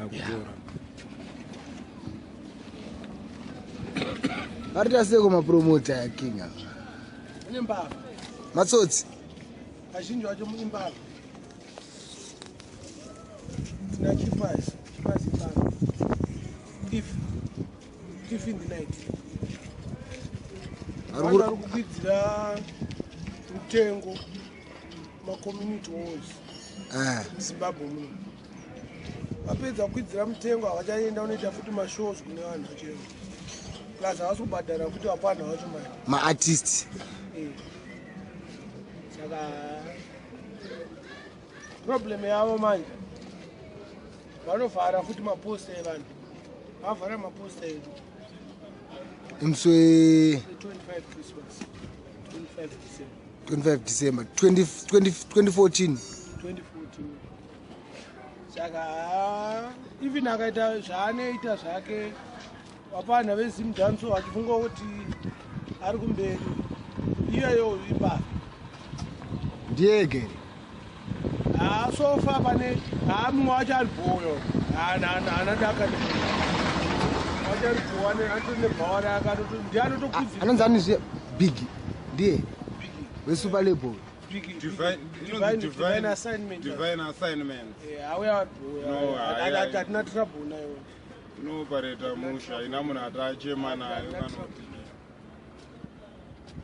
Ndakutora. Varita seko mapromota ya king ava. Ine mbavha. Matsotsi. Vazhinji vacho imbavha. Tina Chipas, Chipas imbavha. Thief. Thief in the night. Vanhu vari kukwidzira mitengo macommunity halls muZimbabwe muno. Vapedza kukwidzira mutengo havachaenda unoita futi mashows kune vanhu vacho. Plus havasi kubhadhara futi vapana vacho mari. Maartist. Saka problem yavo manje vanovhara futi maposta evanhu. Vavhara maposta edu. Imusi we 25 Christmas. 25 December. 25 December 20, 20, 2014. 2014. Saka even akaita zvaanoita zvake vapana veZimdancehall vachifunga kuti ari kumberi, iyoyo imbavha. Ndiye gere. Haa, so far pane haa mumwe wacho ari bhoyo, haana daka wacho ari bho, atori nebhawa rake, ndiye anotokwidzira. Anonzi ani zviya? Big ndiye weSuper Label. Divine Assignment. Divine Assignment. Auya ari No, bho, hayi. hatina trouble nayo. Inoopareta musha, ina munhu atachema nayo kana kuti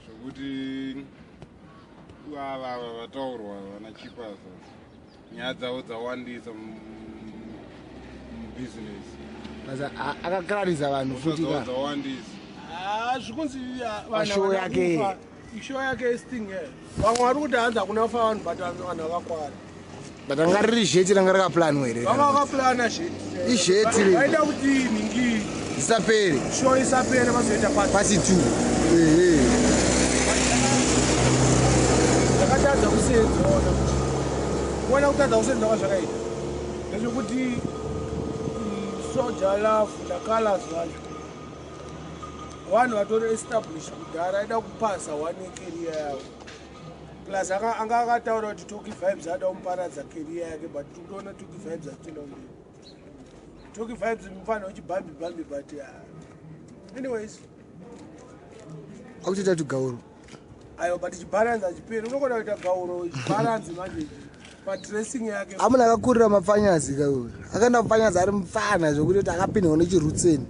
zvokuti ava vataurwa vana Chipas, nyaya dzavo dzawandisa mubhizinesi. Basa akakararisa vanhu futi dzavo ka. Dzawandisa. Ah, zvikunzi vanhu Pashow havana yake. kufa. Ishow yake isting, vamwe vari kuti hanzi hakuna kufa vanhu, but vanhu vakakwara. But anga riri zheti, ranga rakaplanwa here? Vanga vakaplana zheti. Izheti riri. Vaida kuti nhingi Zisapere. Show isapere, vazoita pati. Pasi 2, ehe. Zvakatadza kusenza, ona kuti kuona kutadza kusenza kwazvakaita ndezvekuti Soul Jah Love naCalaz vacho vanhu vatori establish kudhara, aida kupasa one career yavo. Plus anga akataura kuti Tocky Vibes ada kumuparadza career yake, but tiri kutoona Tocky Vibes achitoenda kumberi. Tocky Vibes mufanira uchibhambi bhambi, but anyways. Akutoita tugauro. Aiwa, but chibharanzi hachiperi, unogona kuita gauro chibharanzi manje padressing yake. Amuna akakurira mapfanyazi kauyo, akaenda mupfanyazi ari mupfana zvokuti kuti akapindwa nechirutseni.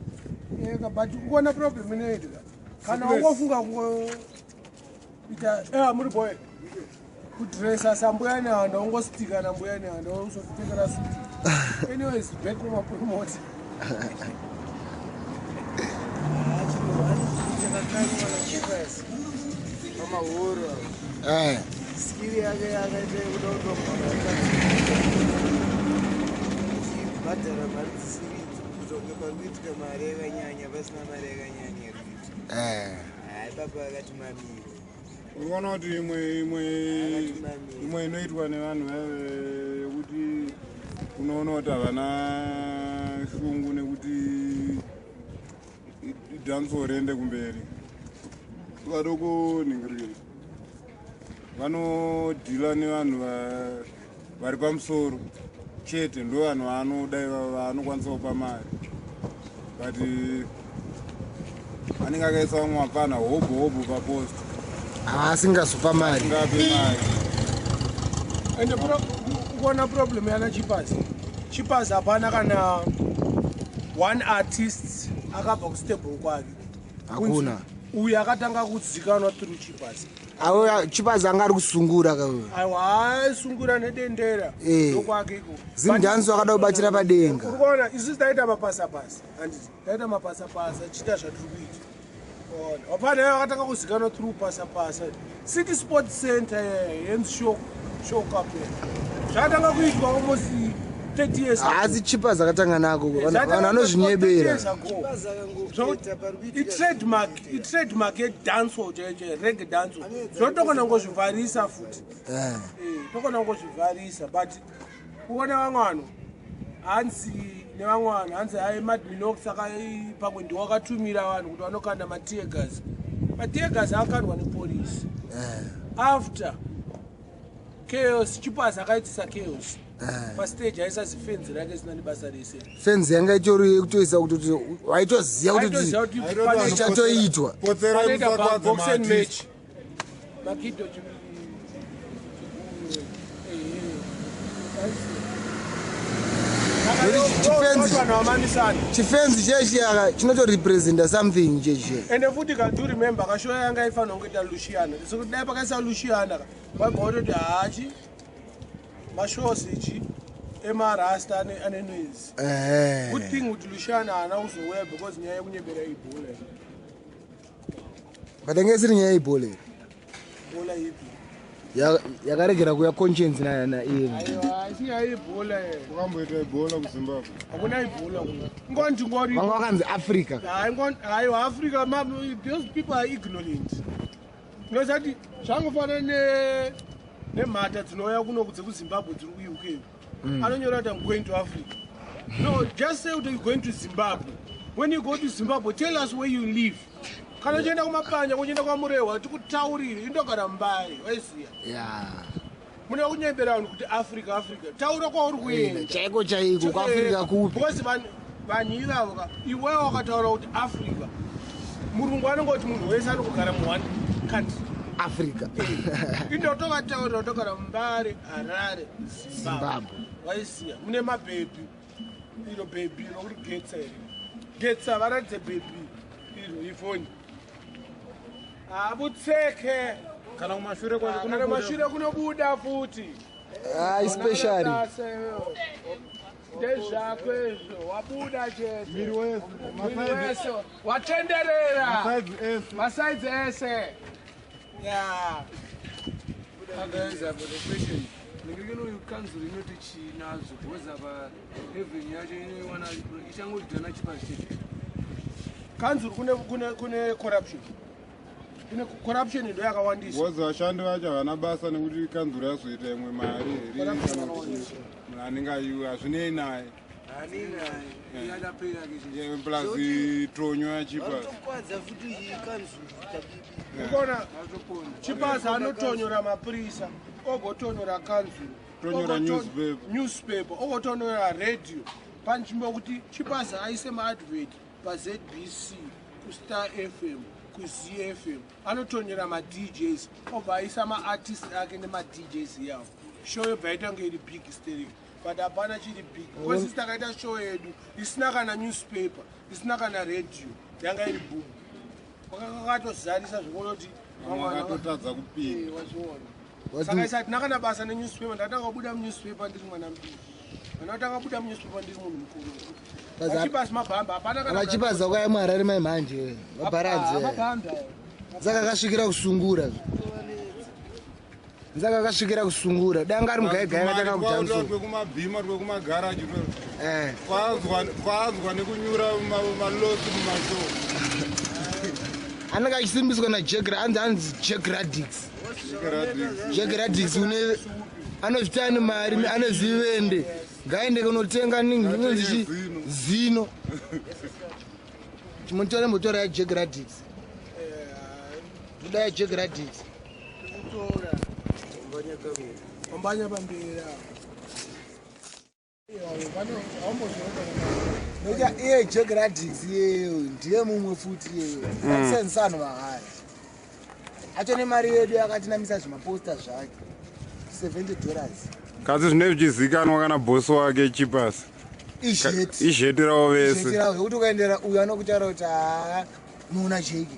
Eka, but ukuona problem inoitika kana wangofunga kungoita muri boy kudresa sambuya Nehanda, ungostika nambuya Nehanda, uzopfekera suti. Anyways, back kumapromota. Chakakanywa naChipas pamahoro, skiri yake yakaita yekuda kutombabhadhara mari dzisiridzo, kuita kunge pari kuitika mari yakanyanya pasina mari yakanyanya iri kuitika. Hai, papa akati mamiri. Unoona kuti imwe imwe inoitwa nevanhu vaive yekuti unoona kuti havana shungu nekuti dancehall riende kumberi, vadoko ningirikiri vanodhila nevanhu vari pamusoro chete, ndo vanhu vaanoda ivavo vaanokwanisa kupa mari, but anenge akaisa vamwe mapfana hobho hobho papost. Haasingazopa mari. Ngape mari. Ende ukuona problem yana Chipas, Chipas hapana kana one artist akabva kustable kwake. Hakuna. Uyu akatanga kuzikanwa through Chipas. Avo Chipas anga ari kusungura kauyo. Aiwa, aisungura nedendera. Ndokwake iko. Zimdancehall akada kubatira padenga. Uri kuona isusu taita mapasapasa, handiti? Taita mapasapasa chiita zvatiri kuita. Ona hapana iye akatanga kuzikanwa through pasapasa, City Sports Center yenzi show cup, zvakatanga kuitwa almost 30 years ago. Haasi Chipas akatanga nako, vanhu vanozvinyebera. Itrademark yedancehall chaicho, reggae dancehall, zvotokona ngozvivharisa futi. Tokona ngozvivharisa, but kuona vamwe vanhu hanzi nevamwe vanhu hanzi hai, Mad Minox pamwe ndiwo akatumira vanhu kuti vanokanda mateargas. Mateargas akakandwa nepolisi after chaos. Chipas akaitisa chaos. Pastage aisa zifenzi rake zina nebasa rese. Fenzi yanga itori yekutoisa kutoti waitoziva kuti Aitoziva kuti Aitoti pane- vanhu Ichatoitwa. Potserai panoita musakwadze boxing maartist. match. Makido vanhu vamamisana. Chifenzi chechi chinotorepresenta something chechi. Ende futi ka, do remember kashow yanga ifanira kungoita Luciana, sekuti dai pakaisa Luciana ka, waibva watoti hachi mashows ichi emarasta ane noise. Good thing kuti Luciana haana kuzouya because nyaya yekunyebera ibhola. But yange isiri nyaya yeibhola here? Bhola ipi? Yakaregera kuya Conscience naiye. Aiwa, isi nyaya yebhola. Wakamboita ibhola kuZimbabwe? Hakuna ibhola kuna ngoni ngori. Vanga vakanzi Africa. Aiwa, Africa, those people are ignorant. Ndosati zvangofanana nemhata dzinouya kuno dzekuZimbabwe dziri kuUK. Anonyora kuti, "I'm going to Africa." No, just say kuti you're going to Zimbabwe. When you go to Zimbabwe, tell us where you live. Kana uchienda kumapanya, kuchienda kwaMurehwa, tikutaurire, indogara Mbare, waiziya. Munoda kunyembera vanhu kuti Africa, Africa. Taura kwauri kuenda. Chaiko chaiko, kuAfrica kupi? Because vanhu ivavo ka, iwewe wakataura kuti Africa, murungu anongoti munhu wese anongogara muone country. Africa. Indotokataurira kutogara muMbare, Harare, Zimbabwe. Zimbabwe. Waisiya mune mabhebhi, iro bhebhi rokuti getsa here, getsa, varatidze bhebhi iro, ifoni habutseke. Kana kumashure kwacho Kana kunobuda. mashure kunobuda futi. Ai, specially. Ndezvako izvo, wabuda chete. Miri wese. Mwiri wese watenderera. Masides ese. Masides ese ya. Guys, I've got a question. Ndingekeno council inoti chinazvo because apa revenue yacho inoiwana ichangodhana Chipaz chete. Kanzuru kune corruption, kune corruption ndo yakawandisa. Because vashandi vacho havana basa nekuti kanzuro yazoita imwe mari here kana kuti munhu anenge aiwe hazvinei naye. Yadapera ke. Yeah, plus tonyo yaChipaz. Vanotokwadza futi kanzuru tabibi. Ukona Chipaz anotonyora mapurisa, ogotonyora kanzuru. Tonyora newspaper. Newspaper, ogotonyora radio, panzvimbo yekuti Chipaz aise maadvert paZBC, kuStar FM, kuZFM, anotonyora maDJs, obva aisa maartist ake nemaDJs yawo. Show yobva yaita kunge iri big stereo, but hapana chiri big because isi takaita show yedu isina kana newspaper, isina kana radio, yanga iri boom, wakatozarisa zvokunoti Vamwe vakatotadza kupinda. Wazviona. Saka isa hatina kana basa nenewspaper. Ndatanga kubuda munewspaper ndiri mwana mudiki, kana kutanga kubuda munewspaper ndiri munhu mukuru. VaChipaz mabhamba hapana kana. VaChipaza kwaya muHarare mai mhanje vabharanzi. Mabhamba. Saka akasvikira kusungura, nzaka akasvikira kusungura, danga ari mugaigai akatanga kudhanso. Twekumabhima, twekumagaraji, kwaanzwa nekunyura malosi mumashow. Anenge achisimbiswa naJack, anzi Jack Radix. Jack Radix une anozvita ane mari, ane zivende, ngaende kunotenga ningi inonzi chi zino chimotore motora yaJack Radix, toda yaJack Radix. Kutora ombanya pamberi apo. Nokuti iye Jack Radix iyeyo ndiye mumwe futi iyeyo atisenzisa vanhu mahara, acho nemari yedu yakatinamisa zvimaposta zvake $70. Kasi zvinenge zvichizikanwa kana bhosi wake Chipaz. Izheti. Izheti ravo vese. Zvekuti ukaendera uyu anokutaura kuti haa, unoona cheki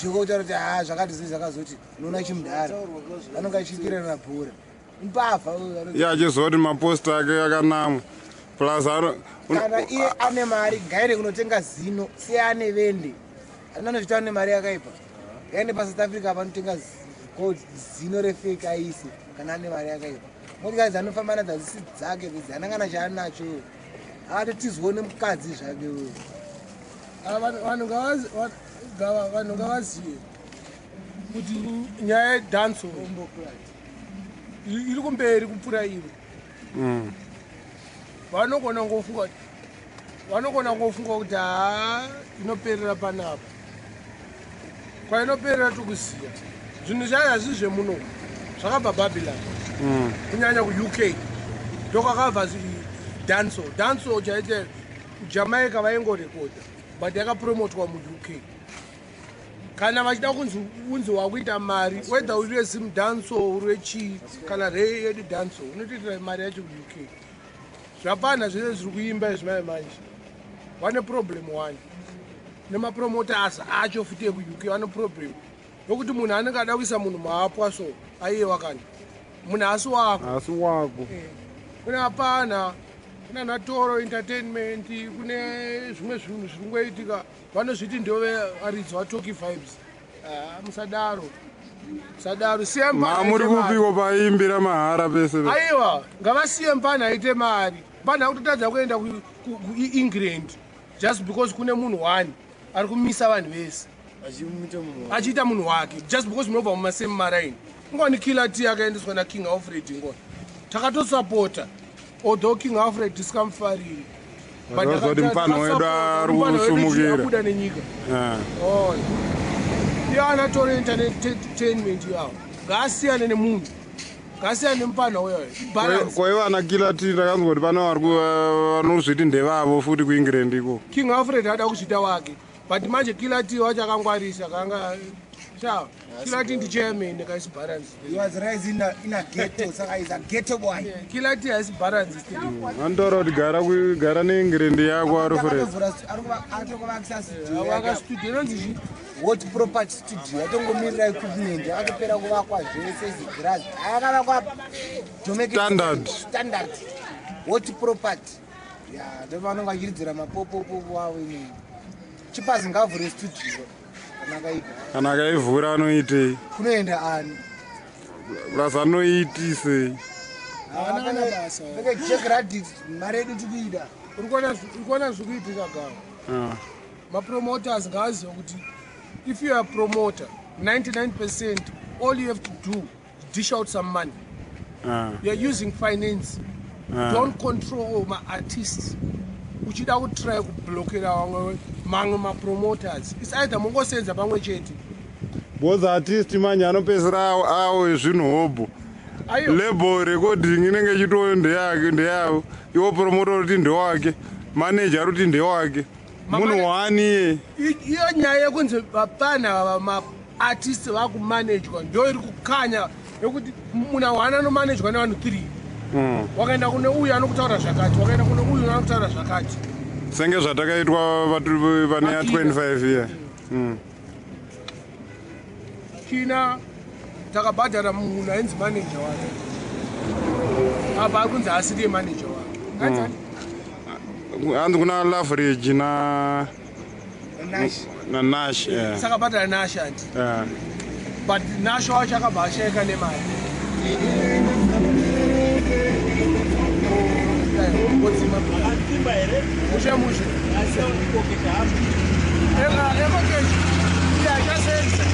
zvekutaura kuti haa, zvakati zii, zvakazoti unoona chimudhara anonge achikwirana bhora mbavha uyu Iye achiziva kuti maposta ake akanamwa, plus Kana iye ane mari, ngaende kunotenga zino, siye ane vende anonozvitaura nemari yakaipa, ngaende paSouth Africa panotenga gold, zino refake aise kana ane mari yakaipa. Motikadzi anofamba nadzo hadzisi dzake dzidzi, haana kana chaanacho, akatotizwawo nemukadzi zvake uyo. Vanhu ngavazive kuti nyaya yedancehall iri kumberi kupfuura iro. Vanogona kungofunga kuti haa, inoperera panapa, kwainoperera tikuziya. Zvinhu zvayo hazvisi zvemuno, zvakabva Babylon, kunyanya kuUK. Ndokwakabva danso danso chaiche. Jamaica vaingorekodha, but yakapromotwa muUK. Kana vachida kunzi unzi wakuita mari, whether uri weZimdancehall, uri wechii, kana rei yedu danso, unotoitira mari yacho kuUK. Zvapana zvese zviri kuimba izvi mai manje vane problem one nemapromoters acho futi ekuUK. Vane problem yokuti munhu anenge ada kuisa munhu maapwa, so aiyewa kani munhu asi wako. Asi wako. Kune hapana, kuna natoro entertainment, kune zvimwe zvinhu zviri kungoitika. Vanozviti ndove varidzi vaTocky Vibes. Ah, musadaro, musadaro, siya mpana Mamuri aite mari. Kupiko paimbira mahara pese pese. Aiwa, ngavasiye mpana aite mari. Mpana akutotadza kuenda kuEngland just because kune munhu one ari kumisa vanhu vese. Achimuita munhu. Achiita munhu wake just because munobva mumasame maraini. Ingwani Killer T akaendeswa naKing Alfred, ingwani takatosapota, although King Alfred tisikamufariri. But kuti mupfanha wedu ari kusumukira. Abuda nenyika. Ah. Iyo anatora entertainment yawo, ngaasiyane nemunhu, ngaasiyane nemupfanha uyoyo. Balance. Kwaiva ana Killer T, ndakanzwa kuti pane vari vanozviti ndevavo futi kuEngland iko. King Alfred ada kuzviita wake, but manje Killer T wacho akangwarisa kanga sha. Killer T ndichairman, kaisi balance. He was raised in a ghetto, saka he's a ghetto boy. Killer T haisi balance still. Vanotaura kuti gara neEngland yako, Alfred. Atokovakisa studio yake. Waka studio inonzi chi? Hot Property Studio yatongomirira equipment, yakatopera kuvakwa zvese, zigirazi akavakwa. Standard. Standard Hot Property ya ndovanonge vachiridzira mapopopopo avo. Inini Chipazi ngavhure studio kana akaibva. Kana akaivhura anoitei? Kunoenda ani? Plus anoitisei? Haana kana basa. Peke Jack Radix, mari yedu tikuida. Uri kuona zviri kuitika gawo. Ah. Mapromoters ngaazive kuti if you are a promoter, 99% all you have to do is dish out some money. You are using finance. Don't control maartists uchida kutry kublokera vamwe mamwe mapromoters. Its either mungosenza pamwe chete. Because artist manje anopedzisira awo zvinhu hobho. Aiyo. Label recording inenge ichitoyo ndeyake, ndeyavo. Iwo promoter kuti ndewake, manager kuti ndewake, munhu wani iye. Iyo nyaya yekunzi vapana maartist vakumanejwa ndo iri kukanya, yekuti munhu awana anomanejwa nevanhu 3. Wakaenda kune uyu anokutaura zvakati, wakaenda kune uyu anokutaura zvakati. Senge zvatakaitwa vane ya 25 year. China takabhadhara munhu ainzi manager wake, apa ari kunzi asiriye manager wake. Anzani? Hanzi kuna Laverage na Nash. Na Nash, yeah. Saka bhadhara Nash andi. But Nash wacho akabva ashaika nemari. Odzima mushe mushe ekokeshi iyachasenza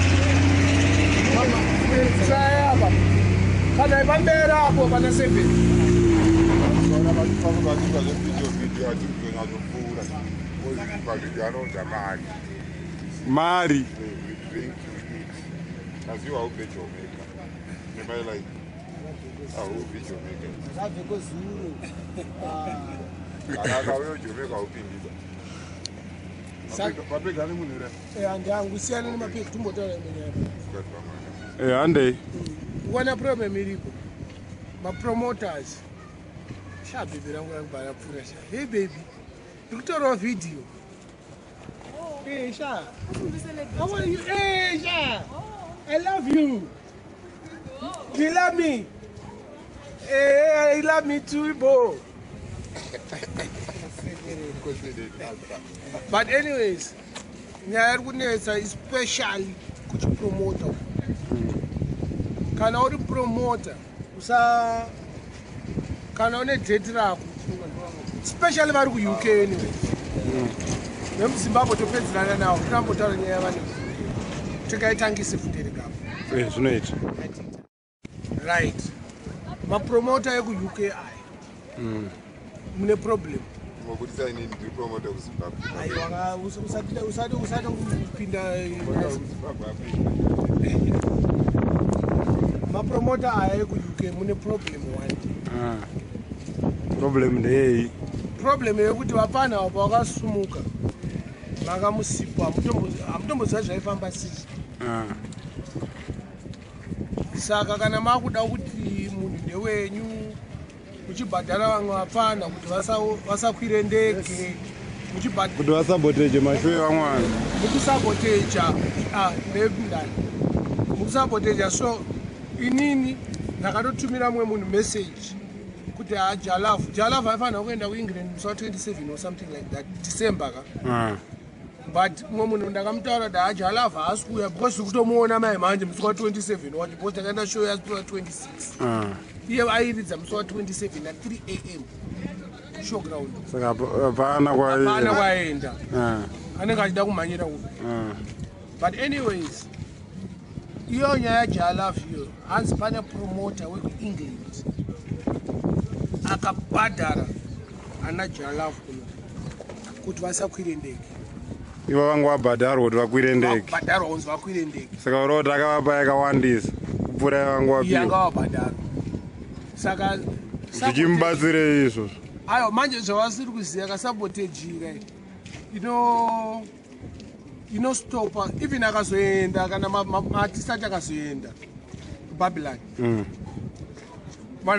apa kana pamberi apo pana 7. Vanofanirwa kuita zvevideo video, achizonyatsopfuura pavideo anounza mari. Mari. We drink, we eat, asi iwe haubve Jamaica. Am I like, haubvi Jamaica. Zvabveko zuro. Kana akauya Jamaica haupindisa mapega ane munhu here? Handiangu, siyana nemapegi, tumbotaura imwe nyaya. Sikati pamwana. Handei. Kuona problem iripo, mapromoters sha. Baby rangu rakubva rapfuura sha. Hey baby, ndikutorawo vhidhiyo. Hey sha, how are you? Hey sha, I love you. Do you love me? Hey, I love me too, bo. But anyways, nyaya iri kunetsa especially kuchipromota, kana uri promoter, usa kana une date rako, especially vari kuUK. Anyway, vemuZimbabwe topedzerana navo, tinambotaura nyaya yavane, tingaitangise futi ere kapo? Zvinoita. Right, mapromota ekuUK aya, mune problem. Ngobudisa inini, ndiri promoter kuZimbabwe. Aiwa, usati kupinda. KuZimbabwe apinda. Mapromota aya ekuUK, mune problem one. Problem ndeyei? Problem yekuti vapfana ava pavakasumuka vakamusipo, hamutomboziva zvaifamba sei. Saka kana makuda kuti munhu ndewenyu, muchibhadhara vamwe vapfana kuti vasakwire ndege, muchibhadhara kuti vasaboteje mashow evamwe vanhu. Mukusaboteja ndani, mukusaboteja. So inini ndakatotumira mumwe munhu message kuti ha, Jah Love, Jah Love aifanira kuenda kuEngland musi wa27 or something like that, December ka. But mumwe munhu ndakamutaura kuti ha, Jah Love haasi kuuya because kutomuona mai manje musi wa27 wacho, because takaenda show yasi wa26. Iye airidza musi wa27 na3 a.m. showground. Saka hapana. Hapana Kwaenda. Kwaenda anenge achida kumhanyira kupi. But anyways, iyo nyaya yaJah Love iyo, hanzi pane promoter wekuEngland akabhadhara ana Jah Love kuno kuti vasakwire ndege. Ivo vangu vabhadharwa kuti vakwire ndege? Vabhadharwa kunzi vakwire ndege. Saka uri kuti akavapa yakawandisa kupfuura yavangu Iye vapiwa? angavabhadharwa, saka Zvichimubatsirei izvozvo? Aiwa, manje zvavasiri kuziva kasabotage ino inostopa even akazoenda, kana maartist acho akazoenda kuBabylon, vanhu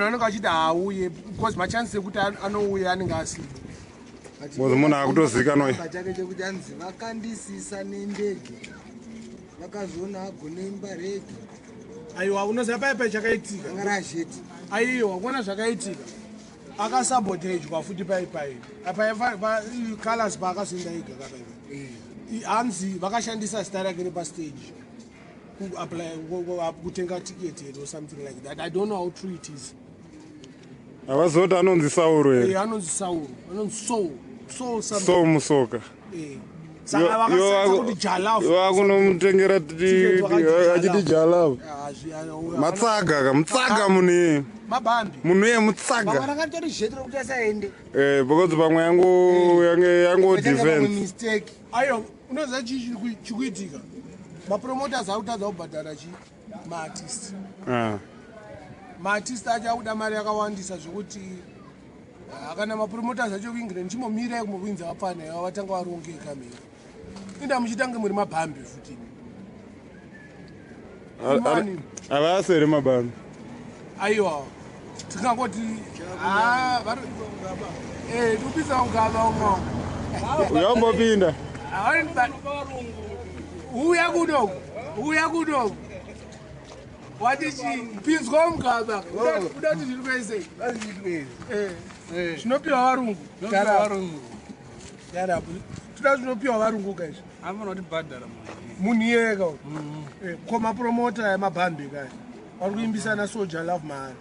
vanenge vachiti haauye because machances ekuti anouya anenge asiri. Because munhu akutozikanwa. Chake chekuti anzi vakandisisa nendege, vakazoona agone imba rege. Aiwa, unoziva paipai chakaitika? Anga razheti. Aiwa, kuona zvakaitika, akasabotejwa futi paipai Colors paakazoenda ega kapaipai. Hanzi vakashandisa zita rake repastage kuapply kutenga ticket or something like that. I don't know how true it is. Havazoti anonzi Sauro here? Anonzi Sauro, anonzi Soul, Soul something. Soul Musoka. Saka vakasetsa kuti Jah Love. Vakunomutengera Ticket vakati achiti Jah Love. Matsaga ka, mutsaga munhu iye. Mabhambi. Munhu iye Vamwe mutsaga. rakatori zheti rokuti asaende. Because pamwe yango yange yango Pamwe defense. mistake. Aiwa, unoziva chii chikuitika? Mapromoters akutadza kubhadhara chi maartist. Maartist acho akuda mari yakawandisa zvekuti kana mapromoters acho kuEngland, chimbomirai kumbokwinza vapfana iva vatanga varongeka mhiri, inda muchitange muri mabhambi futi. Imani. Havasi here mabhambi? Aiwa, tingangoti tikupisa ungava umwe. Uyambopinda. Uya kuno, uya kuno, wati chi pinzwa mugaba, uda kuti zviri kwese zvinopiwa varungu. Yarapo toda zvinopiwa varungu kaizvi. Anofanira kutibhadhara munhu. Munhu iyeka ko mapromota emabhambi kaya vari kuimbisana Soul Jah Love mahari.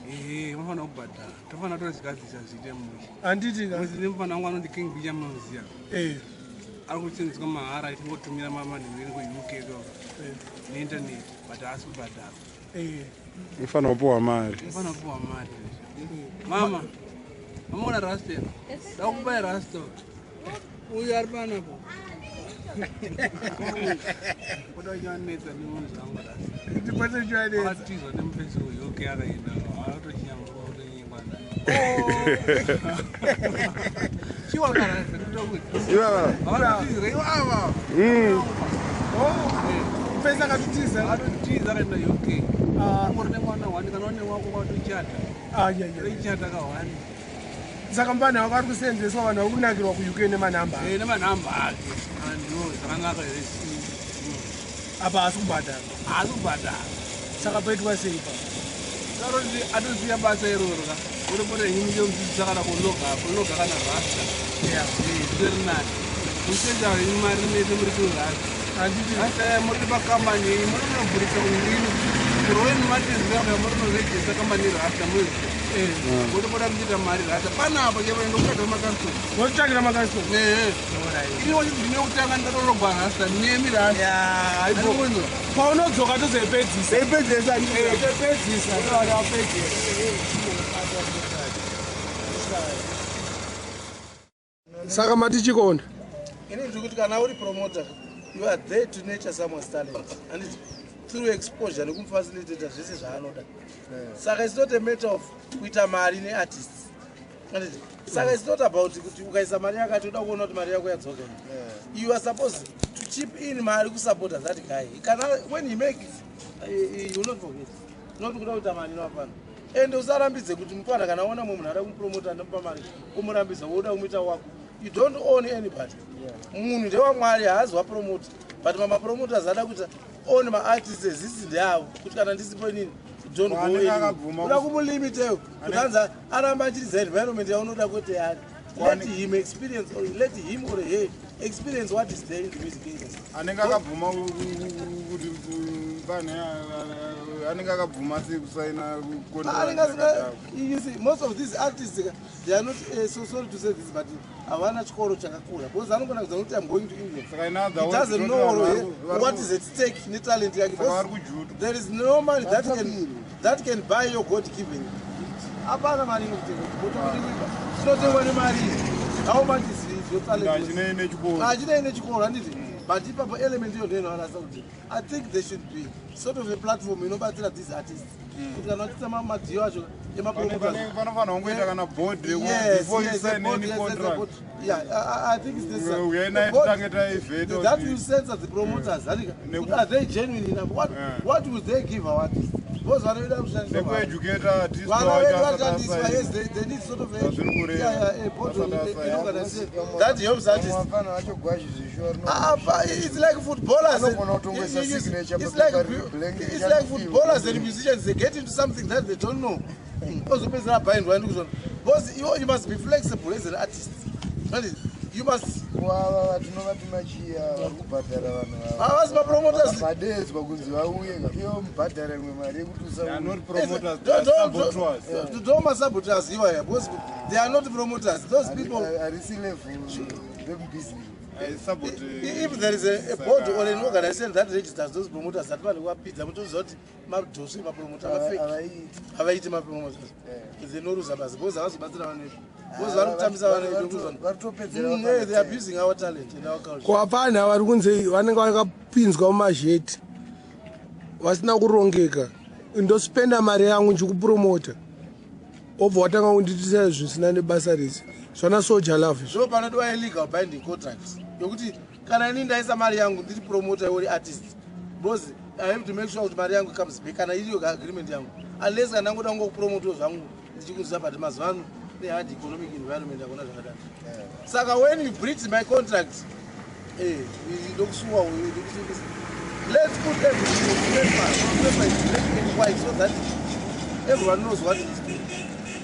Ehe, unofanira kubhadhara, tofanira tozigadzisa zviite mushe. Handiti ka? Mufana wangu anoti King Bicha, munoziya? Eh. Ari kusenzeswa mahara achingotumira manhingeni kuUK ko neinternet, but haasi kubhadhara. Unofanira kupiwa mari. Unofanira kupiwa mari. Mama, mamona rasta, dakupai rasta uyu ari panapo, kuda uchanetsa nemunhu zvangu rasta. Ndipate chiwanetsa. Akatizwa nemufesi kuUK, akaenda akatochinyamba kutonyengwa. Chiwakarasta tokuti Ivava. vakatotizira ivava. Mufesi akatotiza. Akatotiza akaenda UK, angori nemwana one, kana une wako kwatochata. Toichata ka1. Saka mufana wako ari kusenzeswa, vanhu vari kunakirwa kuUK nemanhamba. Nemanhamba ake andiwo zvakanaka here? Apa haasi kubhadhara. Haasi kubhadhara. Saka paitwa sei pa? Aroti atosiya basa iroro ka, uripota henyu muchimudzidzisa kana kuloga, kuloga kana rasta zvitori nani, muchiita henyu mari mese muri kurasta. Handiti? Rasta ya muri pakambani yenyu, muri kunovhurisa kundini kuroeni matizira, muri kunorejista kambani rasta muzi, motopota muchiita mari rasta panapa chero ndokutsvaga makastoma. Wotsvakira makastoma. Ini wacho ndine kutanga ndatorogwa rasta nemi rasta. Paunodzoka tozoipedzisa. Toipedzisa. Toipedzisa. Saka mati chikonda. Ini ndiri kuti kana uri promoter, you are there to nurture someone's talent and it's through exposure nekumufacilitata zvese zvaanoda. Saka it's not a matter of kuita mari neartists. Handiti? Saka it's not about kuti ukaisa mari yakati uda kuona kuti mari yako yadzoka. You are supposed to chip in mari kusupporta that guy. Kana when he make it, you will not forget. Not kuda kuita mari inofana. Ende usarambidze kuti mufana kana aona mumwe munhu ada kumupromota, anomupa mari, umurambidza woda kumuita wako. You don't own anybody. Munhu ndewamwari, haazi wapromota, but mamapromoters ada kuita own maartists ezisi ndeavo, kuti kana ndisipo inini, don't go Anenge anywhere. Uda kumulimiteyo kuti anzi aramba achiridza environment yaunoda kwete yani. Let him experience or let him or her experience what is there in the music industry. Anenge akabvuma kuti pane anenge akabvuma sei kusaina? Anenge asina. You see, most of these artists, they are not, so sorry to say this, but havana chikoro chakakura, because anogona kuza kuti, "I'm going to England." Saka in other He words, doesn't know what is at stake netalent yake. Saka vari Because kujuta. There is no money that can buy your God given gift. Hapana mari inokutenga chinotengwa nemari. How much is your talent worth? Hachinei nechikoro. Hachinei nechikoro, handiti? But ipapo element iyo ndoinoarasa kuti I think there should be sort of a platform inobatsira these artists, kuti kana vachiita madhiyo acho emapromoters. Panofanira kungoita kana board before you Yes, a sign board, any yes, a contract. board. Yeah, I think it's necessary. Uyai naye The board- titange taivheta that will censor the promoters. Are they genuine enough? What will they give our artists? Because vanoida kushandiswa mari. Nekueducata artist Vana wacho vedu asati vanoshandiswa, asaina. yes, they need sort of a, Zvazviri kureva. yeah, a board or Asati an asaina. organization that helps artists. Vafana vacho gwazhi zvishuwa. Ah, but it's like footballers. Anogona kutongoisa signature It's papepa like riri blank, it's like footballers and musicians. They get into something that they don't know. Ozopedzisira bindwa ndikuzvona. Because you must be flexible as an artist. That is, you must. Wava tinovati machiya vari kubhadhara vanhu. Havasi mapromoters. Vadedzwa kunzi vauye, ivo mubhadhara imwe mari yekuti They are usauye. not promoters, they are saboteurs. Don't masaboteurs iwaya, because they are not promoters. Those people. Harisi level remubusiness. I sabot- If there is a board or an organization that registers those promoters, that vanhu vapidza mutoziva kuti madhosi mapromota mafake. Havaiti. Havaiti mapromoters, dzinoruza basa because havazobatsira vanhu vedu, because vari kutambisa vanhu vedu kuzona. Vari kutopedzera. They are abusing our talent and our culture. Kuvapanha vari kunze vanenge vakapinzwa mumazheti vasina kurongeka. Ndospenda mari yangu ndichikupromota, obva watanga kundiitisa zvisina nebasa rese, zvana Soul Jah Love izvo. Zvo panodiwa illegal binding contract yokuti kana ini ndaisa mari yangu, ndiri promoter, uri artist, because I have to make sure kuti mari yangu comes back kana iriyo agreement yangu, unless kana ndangoda kungokupromotawo zvangu ndichikunzisa. But mazuva ano nehard economic environment hakuna zvakadaro. Saka when you breach my contract, ndokusuwa uyu, ndokusungisa. Let's put everything on paper. On paper is black and white so that everyone knows what is doing.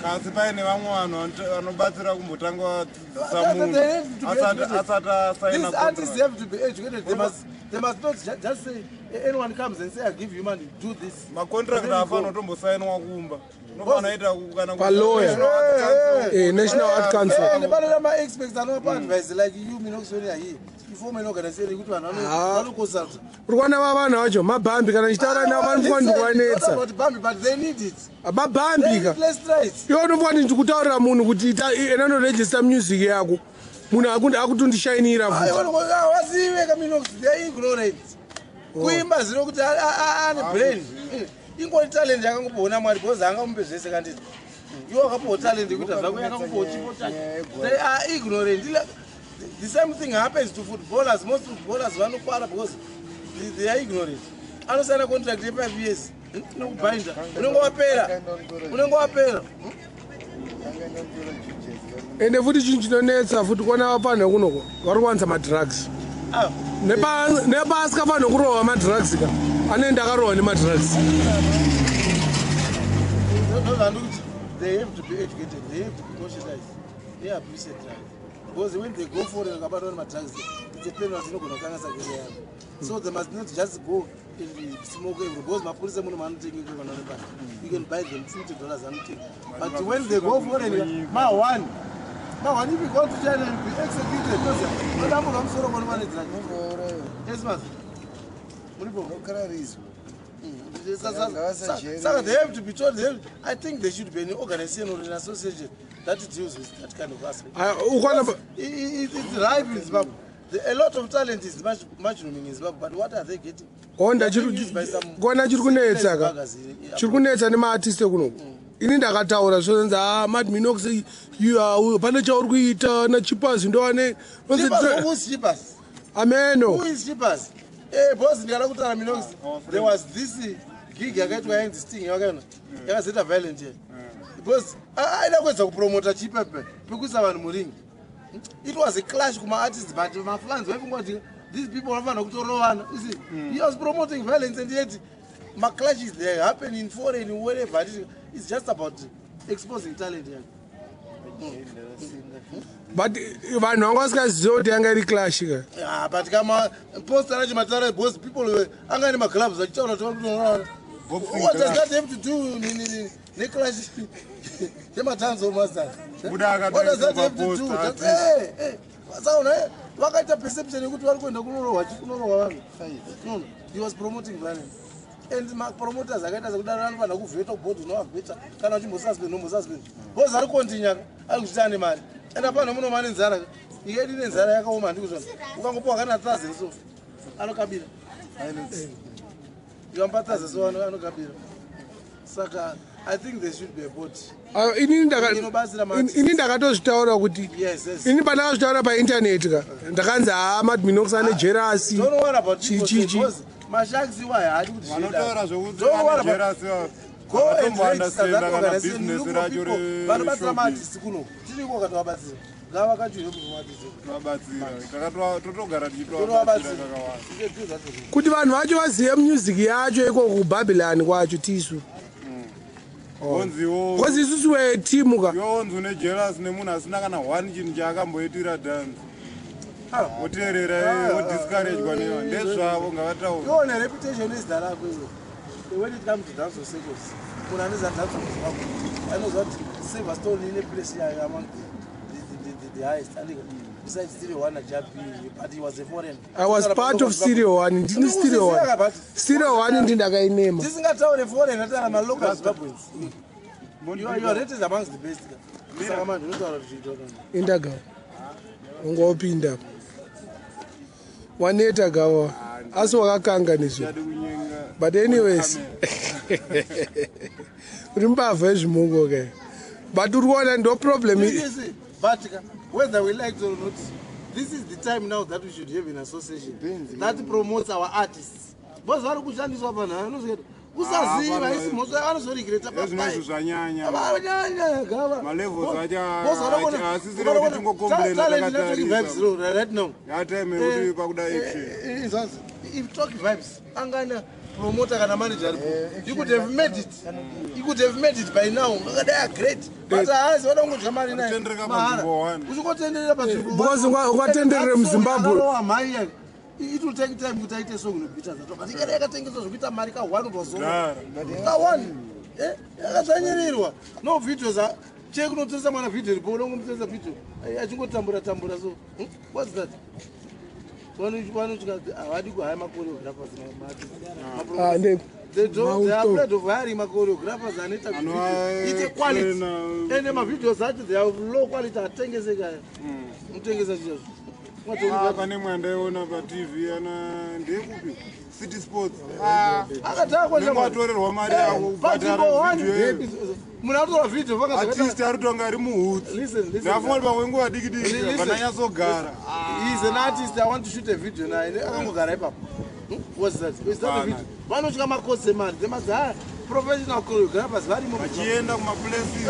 Kasi paine vamwe vanhu vanobatsira kumbotanga vadzidzisa munhu They have to be educated. asati asaina These artists contract. have to be educated. They must not just say, anyone comes and say, "I give you money, do this." Macontract And then you go. haafanira kutombosainwa kumba, unofana ita kana Palawyer. National Arts Council. National Art Council. And panoda ma-experts anopa advice like you, Minoxonia here. You form an organization yekuti vanhu vanoconsulta. Uri kuona va vanhu vacho mabhambi, kana ndichitaura navo vanofunga ndikuvanetsa. About Bambi, but they need it. Mabhambi They ka. need less rights. Iwe unofunga kuti ndikutaurira munhu kuti enda unorejista music yako, munhu akutondishainira futi. Vazive kaMinox, they are ignorant. Kuimba zino kuti ane brain. Ingori talent yakangopiwa Mwari, because haangamupe zvese kanditi. Iwe wakapiwa talent yekuita zvako, yakakupiwa chipo chake. They are ignorant. The same thing happens to footballers. Most footballers vanokwara because they are ignorant. Anosaina contract ye5 years inokubhainda, unenge wapera, unenge wapera. Ende futi chinhu chinonetsa futi kuona vapanha kunoko vari kuwanza madrugs. Ah, Nepaasikafanira kurohwa madrugs ka, anoenda akarohwa nemadrugs. Ndozvandikuti they have to be educated, they have to be conscientized. They abuse drugs because when they go foreign vakabatwa nemadrugs, it's a penalty inogona kukanganisa career yavo. So they must not just go and smoke every, because mapurisa muno maanotenga kana nebasa, you can buy them $50, anotenga. But when they go foreign, ma one ma one, if you go to China, you be executed. Nodamburwa musoro panova nedrug. Yes, mas muripo. Nokrariswa. Saka they have to be told. I think there should be an organization or an association that deals with that kind of aspect. Ukwana It's ripe in Zimbabwe. A lot of talent is much mushrooming in Zimbabwe, but what are they getting? Onda They are being used by some kuona chiri kunetsa ka, buggers chiri kunetsa nemaartist ekunoku. Ini ndakataura zvonzi, "Ah, Mad Minox, you are pane chauri kuita naChipas ndoane." Chipas, who's Chipas? Ameno. Who is Chipas? Eh, boss, ndikada kutaura Minox. There was this gig yakaitwa yainzi Sting, yakaona. Yakazoita violent here. Because aida kuedza kupromota Chipepe pekuisa vanhu muringi. It was a clash kuma artists, but mafans vaifunga kuti these people vanofanira kutorovana. You see, he was promoting violence, and yet maclashes, they happen in foreign, wherever. It's just about exposing talent yake. But vanhu vanga vasingaziva kuti yanga iri clash ka. Yeah, but kama poster racho mataura, because people anga ane maclubs achitaura kuti vari kutorovana. Boxing What does clash. that have to do neclash yematanzo masters? Buda What does that akatoisa have to do? paposter, That's- Saka vakaita perception yekuti vari kuenda kunorohwa, kunorohwa vanhu. No, he was promoting violence, and mapromoters akaita sekudaro anofanira kuvheta kuboard, unovavheta kana uchimbosuspend, nombosuspend, because ari continue, ari kuchita ane mari, and apana munoma nenzara. Nyika yedu ine nzara yakaoma, handikuzvona. Ukangopiwa kana 1,000 so, anokabira. Ukamupa 1,000 so, anokabira. Saka I think there should be a board Ah, inobatsira maartists. Ini ndakatozvitaura kuti Yes. ini pandakazvitaura paintaneti ka, ndakanzi, "Haa, Mad Minox ane jealous." Don't worry about people Chi, chi, chi. because masharks iwayo haadi kuti Vanotaura zvokuti Don't worry ane about jealous. Go and register that Kana organization. business Look for racho people vanobatsira reshowbiz. maartists kuno. Tiriko katovabatsira, ngavakachuze kuti maartists Vabatsira. Totogara tichitovabatsira tonovabatsira kakawanda. Kuti vanhu vacho vazive music yacho ikoko kuBabylon kwacho tisu. Onziwo Because isusu wetimu ka. iwe onzi une jealous nemunhu asina kana one chinhu chaakamboitira dance, woteerera, wodiscouragwa newa ndezvavo, ngavataura. Iwo nereputation nezita rako iwe. When it comes to dance circles, munhu anoziva dance Zimbabwe anoziva kuti Silverstone ine place yayo among the highest, andika, besides Stereo One naJabi, but he was a foreign. I was part of Stereo One. Ndini Stereo One. Stereo One ndi ndakainema. Tisingataure foreign, ataura malocal Zimbabweans. You are rated amongst the best ka. Saka manje unotaura kuti zviitwa. Indagawa ungopinda waneta gawa, asi wakakanga nezvo. Chadi kunyenga. But anyways, uri mbavha yezvimungo ke, but uri kuona ndo problem. You see, but whether we like it or not, this is the time now that we should have an association that promotes our artists, because vari kushandiswa panhu anozvikaita kusaziva isi mhosva, vanozoregreta. Ezvinozvi zvanyanya. Vanyanya gava. Malevels acho haasisiri kuti tingocomplaina takatarisa. Right now Yatime yekuti pakuda action. Izvazvi if Talk Vibes angana promoter kana manager aripo, you could have made it, you could have made it by now. Akadai great, but haasi vada kungodya mari naye Kutendereka mahara. panzvimbo one. Uchingotenderera panzvimbo. Because ungatenderere muZimbabwe. Mhai, it will take time kuti aite song inobhita zato, but ikada yakatengeswa zvekuita mari ka one pazuva. Gara. Ka one yakadzvanyirirwa, no videos che kunotoresa mwana video ripo, unongomutoresa video achingotambura tambura. So what's that? Vanotya, havadi kuhaya machoreographers. Ah, They don't, they are Mauto. afraid of hiring machoreographers anoita Anova- video. Ite quality. trainer. Ende mavideos acho, they are low quality, atengeseka unotengesa chizvozvo. Ah, pane mwe andaiona paTV ana ndeyekupi, City Sports. Akadhakwa. Unenge watorerwa mari yako kubhadhara video iyoyo. Munhu atora video. Artist ari kutonga ari muhutsi. Listen, listen. Ndafunga kuti pamwe nguva diki diki Listen. vananyatsogara. He's an artist, I want to shoot a video naye, akangogara ipapo. What's that? Is that a Hapana. video? Vanotya makosi emari dzemadzi aya, professional choreographers varimo. Vachienda kumaplaces.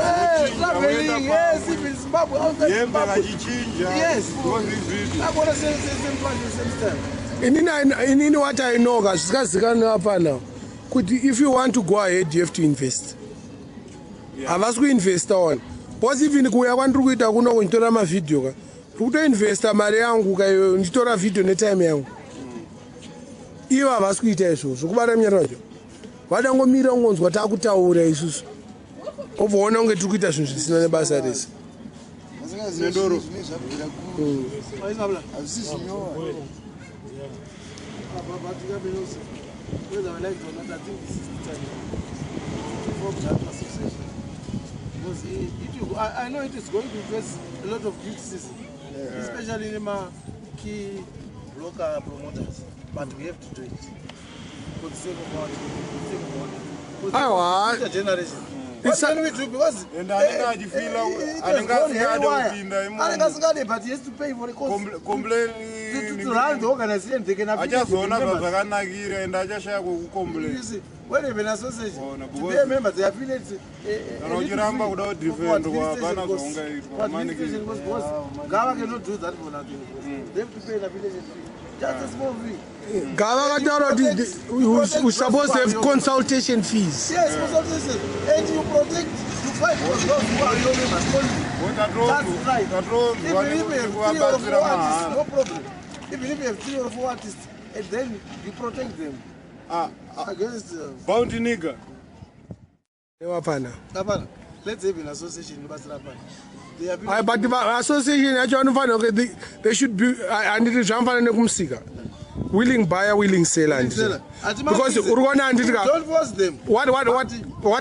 Traveling, yes, even Zimbabwe, outside Yembe Zimbabwe. vachichinja. Yes. Ndozvizvizvi. Akuona same fashion, same style. Inini what I know ka, zvisikazikanwa apana, kuti if you want to go ahead, you have to invest. Havasi kuinvesta ona, because even kuuya kwandiri kuita kuno kunditora mavhidhiyo ka, ndiri kutoinvesta mari yangu ka iyoyo, ndichitora vhidhiyo netime yangu. Ivo havasi kuita izvozvo, kubata munyara wacho vadangomira ungonzwa taakutaura isusu, obvaona kunge tiri kuita zvinhu zvisina nebasa rese. Nedoro. Zvine zvabvira kure, hazvisi zvinyowa. Whether we like it or not, I think this is the time to form that association. Because I know it is going to face a lot of criticism, especially in my key local promoters. But we have to do it for the sake of our, for the sake of our, for the Aiwa. future generation. What can we do? Because And anenge achifila anenge asingade kupinda imomo. Anenge asingade, but he has to pay for the cost. Complain To run the organization, they can affiliate the achazoona members. zvazvakanakira and achashaya kwekucomplain. You see, when they have an association, Ona, to be because- a member, they affiliate. Kana uchiramba kuda kudefendwa, hapana zvaungaitwa, manikidzi. Gava cannot do that for nothing. They have to pay an affiliation fee. Just a small fee. Gava akataura kuti we supposed to have consultation fees. Yes, consultation. And you protect, you fight for those who are your members only. That's right. Tatonzwa Even if you have nekuti three or kuvabatsira four artists, mahara. no problem. Even if you have three or four artists, and then you protect them against. Bounty nigga. Hapana. Hapana. Let's have an association inobatsira hapana. They are Ayi, but association yacho vanofanira kunge they should be handiti zvanofanira nekumusika willing buyer, willing seller, handiti. Seller. Hatima Because fees. uri kuona, handiti ka Don't force them. What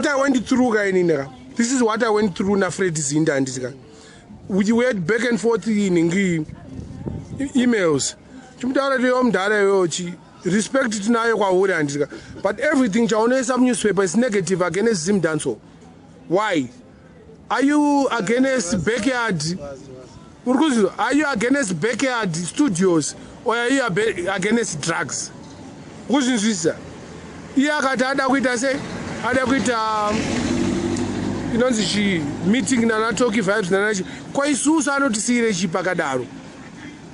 I went through ka inini ka, this is what I went through naFred Zinda, handiti ka. We went back and forth iningi emails chimutaura kuti iwe mudhara iweyo chi respect tinayo kwauri, handiti ka, but everything chaunoisa munewspaper is negative against Zimdancehall. Why are you against Backyard? Uri kuzizwa? Are you against Backyard Studios or are you against drugs? Kuzvinzwisisa, iye akati ada kuita sei, ada kuita inonzi chii, meeting nana Toki Vibes nana chi kwaisusu anotisiyire chii pakadaro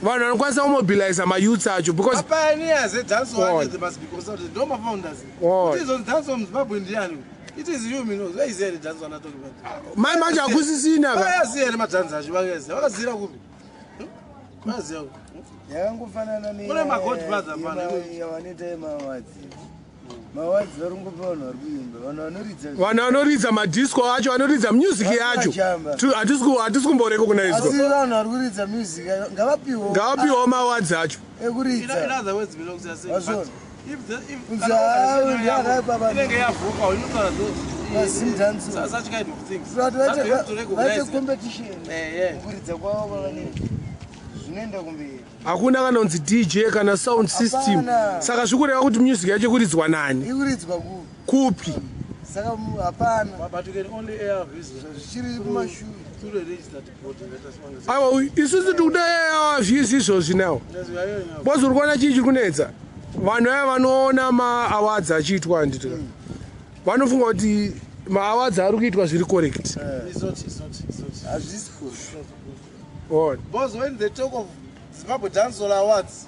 vanhu vanokwanisa kumobiliza mayouths acho because Mapioneers edancehall On. artists, they must be consulted. No mafounders. On. It is on dancehall muZimbabwe ndiani? It is you, Minox. Where is here the dancehall talking about? Mai manje hakusisina ka. Vakaziya here madhanzi acho vakaziya. Vakaziyira kupi? Vakaziya kupi? Yakangofanana Kune magodfather pano. Yavanoita yemaawards, maawards vari kungopa vanhu vari kuimba, vanhu vanoridza. Vanhu vanoridza madisco acho, vanoridza music yacho. Vachamba. Hatisi kumboreko kunaizwa. Asi vanhu vari kuridza music ngavapiwo Ngavapiwawo maawards acho. In ekuridza. other words, Minox, you are saying, Vazvona. but if the if Kunzi kana hayi, organization yako ndakaipa inenge yavhuka, inotaura Mazimdancehall. such kind of things. Kuti That you have to vaite recognize. competition Eh, yeah. kuridza kwavo kwavanenge zvinoenda kumberi. Hakuna kana kunzi DJ kana sound system. Hapana. Saka zvikureva kuti music yacho kuridzwa nani? Ikuridzwa kupi? Kupi? Saka hapana. But you can only air views zvichiri kumashure through the registered body. Let us understand. Aiwa, isusu tikuda zvisi izvozvi nawo. Yes, we are hearing now. Because uri kuona chii chiri kunetsa, vanhu vaya vanoona maawards achiitwa, handiti, vanofunga kuti maawards ari kuitwa zviri correct. It's not, it's not, it's not. Hazvisi kuri. Ona. Because when they talk of Zimbabwe Dancehall Awards,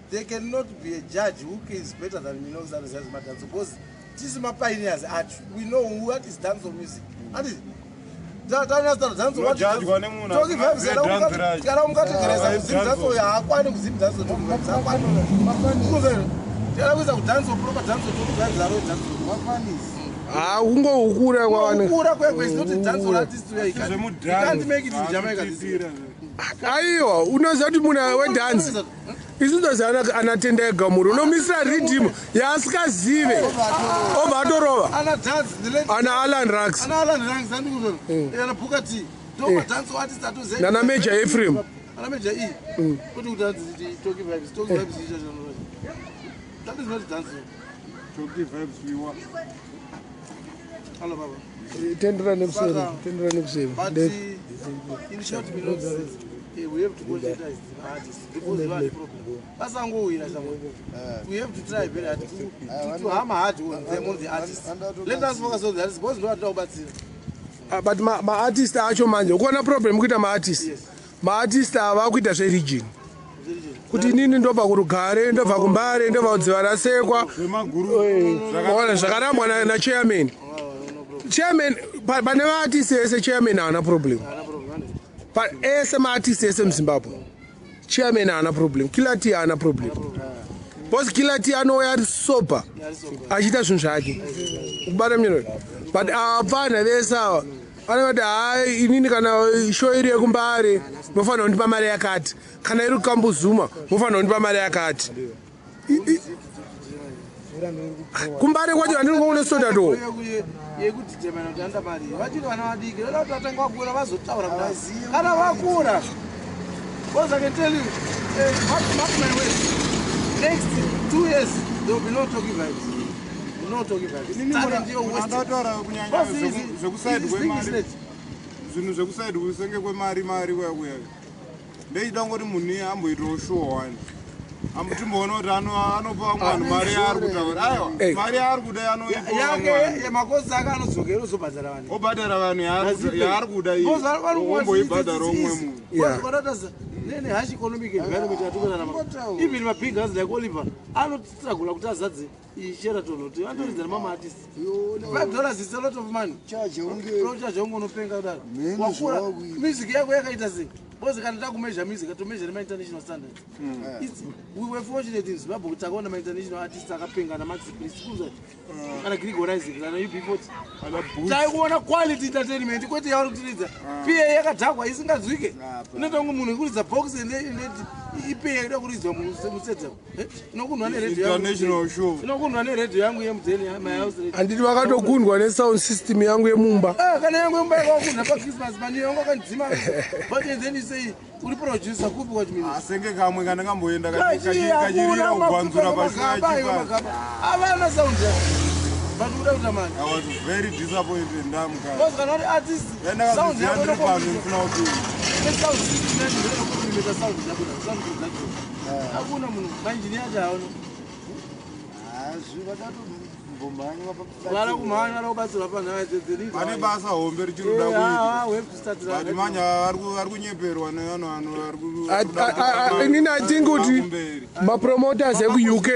there cannot be a judge who is better than Minox and Zazima Dancehall. Because this is my pioneers art. We know what is dancehall music. And it Unojudgwa nemunhu asina dance racho. kana mukategereza Ah, kuZim dancehall haakwani kuZim dancehall Toki Vibes haakwani. Tikada kuisa kudancehall proper dancehall, Toki Vibes aro dancehall. Mafanisi. Ha, kungohukura kwavanhu. Kukura kwekwe is not a dancehall artist. You can't make it in Jamaica this year. Aiwa, unoziva kuti munhu wedhanzi, isu toziva anatenda ega muri unomisira riddim yaasikazive obva atorova. Ana dance the late Ana Alan Rax. Ana Alan Ranks andikuzona. Ana Booker T. Ndo madance artist atoziva. Nana Major Ephraim. Ana Major E. Kuti kudanzi Toki Vibes, Toki Vibes icho chano. That is not dancing. Toki Vibes wiwa. Hello baba. Tendera nekuseri, tendera nekuseri. But in short, we know we have to conscientize the artists because they are the problem. Vasangowira shamwe. We have to try very hard to hammer hard on them, on the artists. Let us focus on the artists because ndo vatinoda kubatsira. Ah, but maartist acho manje ukuona problem kuita maartist. Yes. Maartist ava kuita zveregion, kuti inini ndobva kuRugare, ndobva kuMbare, ndobva kuDziva Rasekwa. Ona zvakarambwa nachairman. Chairman pane maartist ese, chairman haana problem. Ese maartist ese muZimbabwe, chairman haana problem, Killer T haana problem, because Killer T anouya ari sober achiita zvinhu zvake kubata miro, but apfana vese ava anoti hai, inini kana show iri yekuMbare mofanira kundipa mari yakati, kana iri kuKambuzuma mofanira kundipa mari yakati. KuMbare kwacho handiri kuonesota to. Yekudetermina kuti anoda mari vachiri vana vadiki, voda kuti vatanga vakura vazotaura kudai kana vakura, because I can tell you, mark my words, next 2 years there will be no Toki Vibes. No Tocky Vibes. Inini Talent yo munhu wasted. andataura kunyanya Because zvekusaidi is kwemari business. zvinhu zvekusaidi kusenge kwemari mari kuya kuya ndeida kungoti munhu iye amboitawo show one timboona kuti anopa vamwe vanhu mari yaari kutaura aiwa Hey. mari yaari kuda anoipa vamwe Yake vanhu makosi ake anodzokera ozobhadhara vanhu. obhadhara vanhu yaari kuda iye omboibhadhara umwe munhu Yeah. Nehash economic environment yatikurarama, even mabig house like Oliver anostrugula kuti azadze Sheraton hotel, anotoridza nemamaartist. $5 is a lot of money. Chaje unge Rochaje unge unopenga kudaro. Mheni Wakura zvawakuita. music yako yakaita sei? Because kana takumeasure music, tomeasure nemainternational standards. We were fortunate in Zimbabwe kuti takaona mainternational artists akapenga naMax Priest, kunzwa kana Gregory Isaac kana UB40. Taikuona quality entertainment, kwete yauri kutiridza pa yakadhakwa isinganzwike. Inoita kunge munhu ikuridza box ipa ida kuridzwa mustadium. Inokundwa neredhiyo yangu. International show. Inokundwa neredhiyo yangu yemudheni, my house radio. Handiti vakatokundwa nesound system yangu yemumba? Ah, kana yangu yemumba yakakunda paChristmas mani yangu akandzima. But then you say uri producer kupi kwachimini? Asenge kamwe kana kamboenda kachirira kugwanzura pasina. Avana sound yako, but uda kuita mani. I was very disappointed ndamukana. Because kana uri artist, sound Ndakaziziva yako ndiri pano inokompliment ndisina kupinda. sound system yacho inokomplimenta sound yako na sound production. Hakuna munhu mainjini acho haona. Zvivakatombomhanywa. Vara kumhanya, vara kubatsirwa panhaya. Pane basa hombe richiri kuda kuitwa. But manje vari kunyeperwa nevanhu vano vari Inini I think kuti kumberi. mapromoters ekuUK,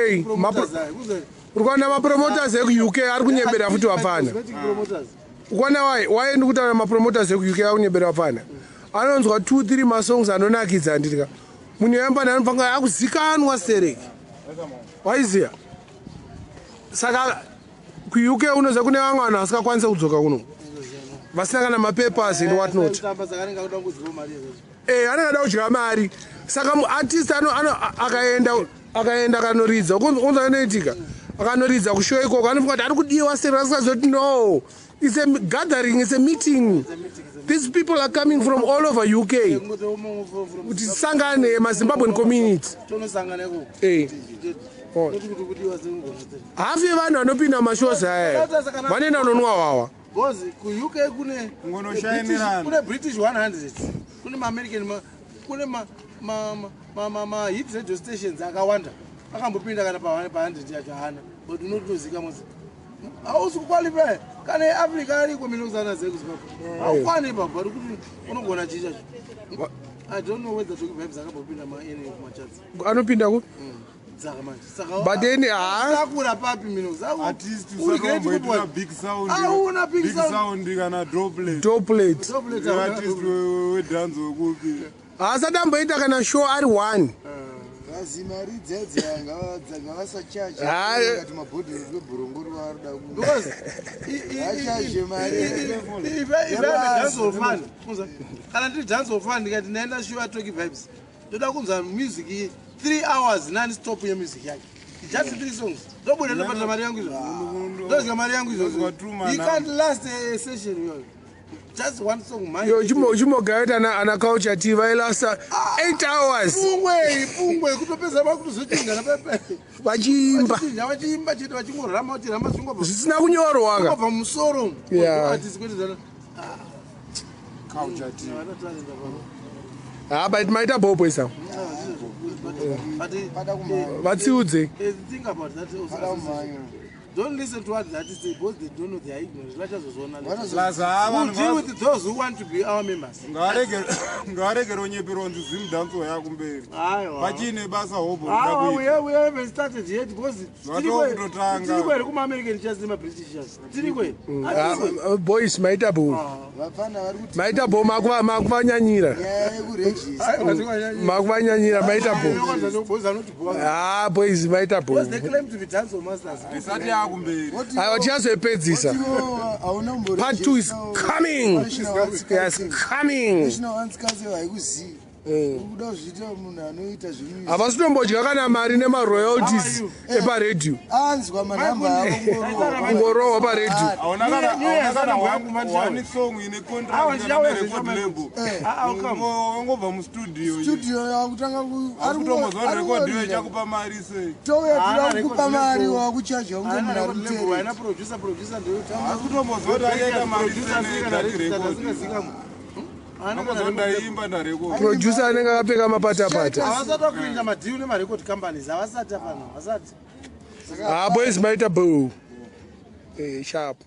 uri kuona mapromoters ekuUK ari kunyebera futi vapfana. Ukwana wai waendi kutaura mapromoters ekuUK ari kunyebera vapfana. Anonzwa 2 3 masongs anonakidza, handitika munhu yambana anofanira akuzikanwa stereki, waiziya. Saka kuUK unoziva kune vamwe vanhu vasingakwanisi kudzoka kuno, vasina kana mapapers and what not. Anenge ada kudya mari. Saka muartist akaenda akanoridza, unza anoitika akanoridza kushow ikoko, anofunga kuti ari kudiwa seri, asingazoti no, it's a gathering, it's a meeting, these people are coming from all over UK kuti tisangane maZimbabwean community. Tonosangana ikoko. Oh. Noti kuti kudiwa sengona. Hafu yevanhu vanopinda mashows aya vanoenda unonwa wawa. Because kuUK kune Kungonoshainirana. Kune British 100, kune maAmerican, kune mahit radio stations akawanda. Akambopinda kana pa100 yacho haana, but unotozika mosi hausi kuqualify. Kana eAfrica ariko minozana zekuZimbabwe haukwani ipapo, but kuti unogona chii chacho. I don't know whether Tocky Vibes akambopinda maene kumachats. Anopinda ku Dzaka manje saka But then, ah. sakura papi mino. Artist usati big sound. Hauna big Big sound. sound kana droplet. Droplet. Artist wedance wekupi? Haasati amboita kana show ari one. Kazi mari dzedzi ngavasachaje. Hayi. Kati mabhodhoro kwebhorongori varoda. Because Vachaje mari. If I'm a dancehall fan, kunza, kana ndiri dancehall fan, ndikati ndaenda show yaTocky Vibes, ndoda kunzwa music iyi 3 hours non stop yemusic yake, just three songs, ndobuda, ndobhadhara mari yangu izvo, ndodya mari yangu izvozvo. Ndozwa true man. You can't last a session iyoyo, just one song mine. Yo, chimbogaita ana Culture T vailasta 8 hours. Pungwe pungwe kutopedza vakutozochinjana pepe. Vachiimba. Vachichinja, vachiimba chete, vachingorama, vachiramba zvingobva zvisina kunyorwa ka. Zvingobva mumusoro. Artist kwete zvana. Culture T. Havana talent apa. Ha, but maita bobo isa. But Vatsiudze. Think about that also. Don't listen to what the artists say because they don't know, they are ignorant. Vachazozviona later. Plus, ah, We'll vanhu deal with those who want to be our members. Ngavarege onyeperwa kunzi Zimdancehall yakumberi. Aiwa. Pachiine basa hobo. Ah, we haven't started yet because Vatova kutotanga. tiriko here kuma-American church nema-British church? Tiriko here? Ah, boys, maita bo. Vapfana vari kuti Maita bo, makuvanyanyira. nyaya yekurejista. Makuvanyanyira, maita bo. Ah, boys, maita bo. Because they claim to be dancehall masters. Isati yakumberi. Aiwa, tichazoipedzisa. Hauna Part 2 is coming. Yes, coming. National Arts Council haikuzivi. Ukuda kuzviita munhu anoita zvemusic. Havasi tombodya kana mari nemaroyalties eparedhiyo. Anzwa manhamba avo. Kungorohwa paredhiyo. Hauna kana hauna kana one song ine contract kana record label. Wangobva mustudio. Studio yakutanga. Akutombozwa kuti record iyo ichakupa mari sei. Touya tira kukupa mari, wakuchaja kunge munhu ari mutereri. Haina producer, producer ndeyo. Asi kutombozwa kuti achaita mari sei nedat record. Anongozwa kuti ndaimba, ndarecord. Producer anenge akapfeka mapatapata. Havasati vakuita madeal nemarecord companies, havasati, hapana, havasati. Ha, boys, maita bo sharp.